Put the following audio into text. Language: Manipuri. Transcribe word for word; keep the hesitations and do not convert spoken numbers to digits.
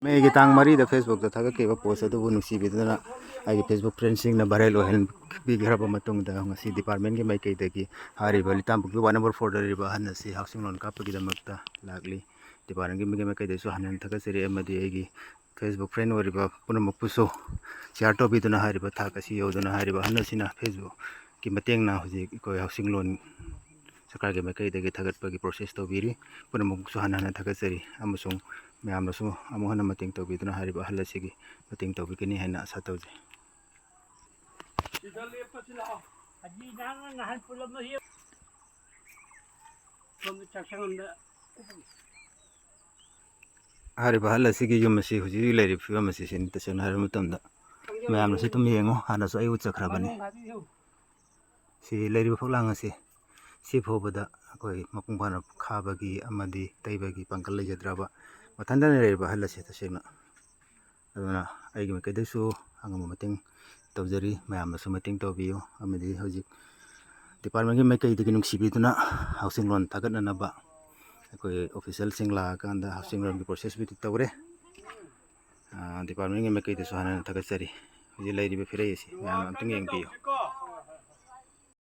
ꯃꯦꯒꯤ ꯇꯥꯡ ꯃꯔꯤꯗ Facebookꯇ ꯊꯥꯒꯠꯈꯤꯕ post ꯑꯗꯨꯕꯨ ꯅꯨꯡꯁꯤꯕꯤꯗꯨꯅ ꯑꯩꯒꯤ Facebook friendꯁꯤꯡꯅ viral ꯑꯣꯏꯍꯟꯕꯤꯈ꯭ꯔꯕ ꯃꯇꯨꯡꯗ, ꯉꯁꯤ departmentꯀꯤ ꯃꯥꯏꯀꯩꯗꯒꯤ ꯍꯥꯏꯔꯤꯕ ꯂꯤꯇꯥꯟꯄꯣꯛꯄꯤ ward number fourꯗ ꯂꯩꯔꯤꯕ ꯑꯍꯟ ꯑꯁꯤ housing loan ꯀꯥꯞꯄꯒꯤꯗꯃꯛꯇ ꯂꯥꯛꯂꯤ꯫ Departmentꯀꯤ ꯃꯤꯒꯤ ꯃꯥꯏꯀꯩꯗꯒꯤꯁꯨ ꯍꯟꯅ ꯍꯟꯅ ꯊꯥꯒꯠꯆꯔꯤ, ꯑꯃꯗꯤ ꯑꯩꯒꯤ Facebook friend ꯑꯣꯏꯔꯤꯕ ꯄꯨꯝꯅꯃꯛꯄꯨꯁꯨ share ꯇꯧꯕꯤꯗꯨꯅ ꯍꯥꯏꯔꯤꯕ ꯊꯥꯛ ꯑꯁꯤ ꯌꯧꯗꯨꯅ ꯍꯥꯏꯔꯤꯕ ꯑꯍꯜ ꯑꯁꯤꯅ Facebookꯀꯤ ꯃꯇꯦꯡꯅ ꯍꯧꯖꯤꯛ ꯑꯩꯈꯣꯏ housing loan ꯁꯔꯀꯥꯔꯒꯤ ꯃꯥꯏꯀꯩꯗꯒꯤ ꯊꯥꯒꯠꯄꯒꯤ process ꯇꯧꯕꯤꯔꯤ꯫ ꯄꯨꯝꯅꯃꯛꯁꯨ ꯍꯟꯅ ꯍꯟꯅ ꯊꯥꯒꯠꯆꯔꯤ, ꯑꯃꯁꯨꯡ ꯃꯌꯥꯝꯅꯁꯨ ꯑꯃꯨꯛ ꯍꯟꯅ ꯃꯇꯦꯡ ꯇꯧꯕꯤꯗꯨꯅ ꯍꯥꯏꯔꯤꯕ ꯑꯍꯜ ꯑꯁꯤꯒꯤ ꯃꯇꯦꯡ ꯇꯧꯕꯤꯒꯅꯤ ꯍꯥꯏꯅ ꯑꯥꯁꯥ ꯇꯧꯖꯩ꯫ ꯁꯤꯗ ꯂꯦꯞꯄꯁꯤ ꯂꯥꯛꯑꯣ꯫ ꯑꯁꯤ ꯅꯍꯥꯟ, ꯅꯍꯥꯟ ꯄꯨꯜꯂꯝꯕ ꯍꯦꯛ ꯁꯣꯝꯗ ꯆꯥꯛꯁꯪ ꯑꯃꯗ ꯍꯥꯏꯔꯤꯕ ꯑꯍꯜ ꯑꯁꯤꯒꯤ ꯌꯨꯝ ꯑꯁꯤ ꯍꯧꯖꯤꯛ ꯍꯧꯖꯤꯛ ꯂꯩꯔꯤꯕ ꯐꯤꯕꯝ ꯑꯁꯤ ꯁꯤꯅꯤ꯫ ꯇꯁꯦꯡꯅ ꯍꯥꯏꯔꯕ ꯃꯇꯝꯗ ꯃꯌꯥꯝꯅꯁꯨ ꯑꯗꯨꯝ ꯌꯦꯡꯉꯣ, ꯍꯥꯟꯅꯁꯨ ꯑꯩ ꯎꯠꯆꯈ꯭ꯔꯕꯅꯤ꯫ ꯁꯤ ꯂꯩꯔꯤꯕ ꯐꯛꯂꯥꯡ ꯑꯁꯤ ꯁꯤ ꯐꯥꯎꯕꯗ ꯑꯩꯈꯣꯏ ꯃꯄꯨꯡ ꯐꯥꯅ ꯈꯥꯕꯒꯤ ꯑꯃꯗꯤ ꯇꯩꯕꯒꯤ ꯄꯥꯡꯒꯜ ꯂꯩꯖꯗ꯭ꯔꯕ ꯃꯊꯟꯇꯅ ꯂꯩꯔꯤꯕ ꯑꯍꯜ ꯑꯁꯤ ꯇꯁꯦꯡꯅ꯫ ꯑꯗꯨꯅ ꯑꯩꯒꯤ ꯃꯥꯏꯀꯩꯗꯒꯤꯁꯨ ꯑꯉꯝꯕ ꯃꯇꯦꯡ ꯇꯧꯖꯔꯤ, ꯃꯌꯥꯝꯅꯁꯨ ꯃꯇꯦꯡ ꯇꯧꯕꯤꯌꯨ꯫ ꯑꯃꯗꯤ ꯍꯧꯖꯤꯛ departmentꯀꯤ ꯃꯥꯏꯀꯩꯗꯒꯤ ꯅꯨꯡꯁꯤꯕꯤꯗꯨꯅ housing loan ꯊꯥꯒꯠꯅꯅꯕ ꯑꯩꯈꯣꯏ officialꯁꯤꯡ ꯂꯥꯛꯑꯀꯥꯟꯗ housing loanꯒꯤ processꯕꯨꯗꯤ ꯇꯧꯔꯦ꯫ ꯑ, departmentꯀꯤ ꯃꯥꯏꯀꯩꯗꯁꯨ ꯍꯥꯟꯅ ꯍꯥꯟꯅ ꯊꯥꯒꯠꯆꯔꯤ꯫ ꯍꯧꯖꯤꯛ ꯂꯩꯔꯤꯕ ꯐꯤꯔꯩ ꯑꯁꯤ ꯃꯌꯥꯝ ꯑꯝꯇꯪ ꯌꯦꯡꯕꯤꯌꯨ꯫